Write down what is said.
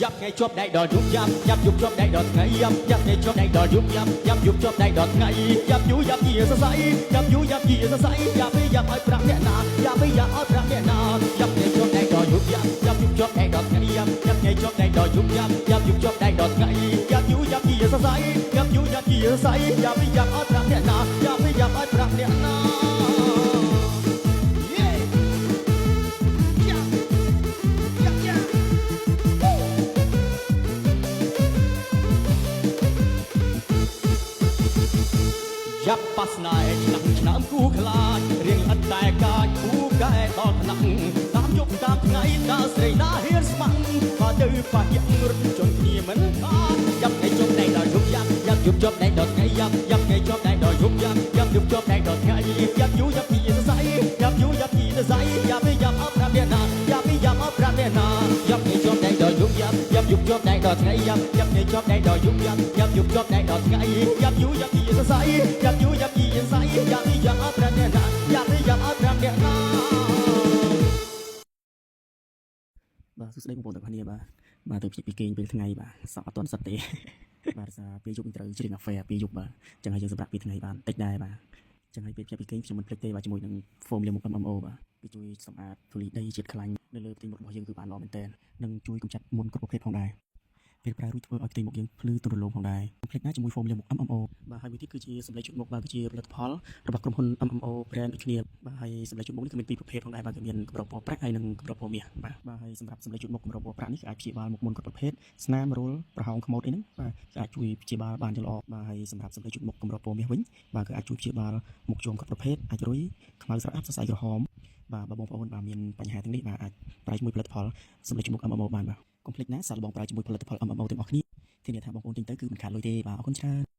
យ៉ាប់ថ្ងៃជាប់ដៃដល់យប់យ៉ាប់យ៉ាប់យប់ជាប់ដៃដល់ថ្ងៃយ៉ាប់យ៉ាប់ថ្ងៃជាប់ដៃដល់យប់យ៉ាប់យ៉ាប់យប់ជាប់ដៃដល់ថ្ងៃយ៉ាប់យូរយ៉ាប់យីសរសៃយ៉ាប់យូរយ៉ាប់យីសរសៃយ៉ាប់យ៉ាប់ឲ្យប្រាក់អ្នកណាយ៉ាប់យ៉ាប់ឲ្យប្រាក់អ្នកណាយ៉ាប់ថ្ងៃជាប់ដៃដល់យប់យ៉ាប់យ៉ាប់យប់ជាប់ដៃដល់ថ្ងៃយ៉ាប់យ៉ាប់ថ្ងៃជាប់ដៃដល់យប់យ៉ាប់យ៉ាប់យប់ជាប់ដៃដល់ថ្ងៃយ៉ាប់យូរយ៉ាប់យីសរសៃយ៉ាប់យូរយ៉ាប់យីសរសៃយ៉ាប់យ៉ាប់ឲ្យប្រាក់អ្នកណាយ៉ាប់យ៉ាប់ឲ្យប្រាក់អ្នកណា Yeah. Yeah. Yeah. Yeah. យ៉ាប់ប៉ាស្នេហ៍ឆ្នាំឆ្នាំគូខ្លាចរៀងអត់តែកាចគូកែដល់ថ្នាក់តាមយប់តាមថ្ងៃតើស្រីណាហ៊ានស្ម័គ្របើទៅប៉ះយ៉ាប់រត់ជន់គ្នាមិនខានយ៉ាប់ថ្ងៃជប់ដៃដល់យប់យ៉ាប់យ៉ាប់យប់ជប់ដៃដល់ថ្ងៃយ៉ាប់យ៉ាប់ថ្ងៃជប់ដៃដល់យប់យ៉ាប់យ៉ាប់យប់ជប់ដៃដល់ថ្ងៃយ៉ាប់យូរយ៉ាប់ពីសរសៃយ៉ាប់យូរយ៉ាប់ពីសរសៃយ៉ាប់យ៉ាប់អត់ប្រាប់អ្នកណាយ៉ាប់យ៉ាប់អត់ប្រាប់អ្នកណាយ៉ាប់ថ្ងៃជប់ដៃដល់យប់យ៉ាប់យ៉ាប់យប់ជប់ដៃដល់ថ្ងៃយ៉ាប់យ៉ាប់ថ្ងៃជប់ដៃដល់យប់យ៉ាប់យ៉ាប់យប់ជប់ដៃដល់ថ្ងៃយ៉ាប់យូរយ៉ាប់ពីសរសៃយ៉ាប់យូរយ៉ាប់ពីសរសៃយ៉ាប់យ៉ាប់អត់ប្រាប់អ្នកណាយ៉ាប់យ៉ាប់អត់ប្រាប់អ្នកណា បាទសួស្តីបងប្អូនទាំងអស់គ្នាបាទបាទទៅភ្ញាក់ពីគេងពេលថ្ងៃបាទសក់អត់ទាន់សិតទេ បាទសារពេលយប់ត្រូវច្រៀងអាហ្វែពេលយប់បាទអញ្ចឹងហើយយើងសម្រាប់ពីថ្ងៃបានតិចដែរបាទអញ្ចឹងហើយពេលភ្ញាក់ពីគេងខ្ញុំមិនភ្លេចទេបាទជាមួយនឹង foam លាមក MMO បាទគឺជួយសម្អាតធូលីដីជាតិខ្លាញ់នៅលើផ្ទៃមុខរបស់យើងគឺបានល្អមែនទែននិងជួយកម្ចាត់មុនគ្រប់ប្រភេទផងដែរពេលប្រើរួចធ្វើឲ្យផ្ទៃមុខយើងភ្លឺទន់រលោងផងដែរកុំភ្លេចណាជាមួយ foam លាមក MMO បាទហើយមួយទៀតគឺជាសម្លេងជូតមុខបាទគឺជាផលិតផលរបស់ក្រុមហ៊ុន MMO brand ដូចគ្នាបាទហើយសម្លេងជូតមុខនេះគឺមានពីរប្រភេទផងដែរបាទគឺមានកម្រិតពណ៌ប្រាក់ហើយនិងកម្រិតពណ៌មាសបាទបាទហើយសម្រាប់សម្លេងជូតមុខកម្រិតពណ៌ប្រាក់នេះគឺអាចព្យាបាលមុខមុនគ្រប់ប្រភេទស្នាមរុលប្រហោងខ្មោចអីហ្នឹងបាទគឺអាចជួយព្យាបាលបានយ៉ាងល្អបាទហើយសម្រាប់សម្លេងជូតមុខកម្រិតពណ៌មាសវិញបាទគឺអាចជួយព្យាបាលមុខជាំគ្រប់ប្រភេទអាចរុយខ្មៅស្រអាប់សរសៃក្រហមបាទបើបងប្អូនបាទមានបញ្ហាទាំងនេះបាទអាចប្រើជាមួយផលិតផលសម្លេងជូតមុខ MMO បានបាទកុំភ្លេចណាសាកល្បងប្រើជាមួយផលិតផល MMO ទាំងអស់គ្នាធានាថាបងប្អូនទិញទៅគឺមិនខាតលុយទេបាទអរគុណច្រើន។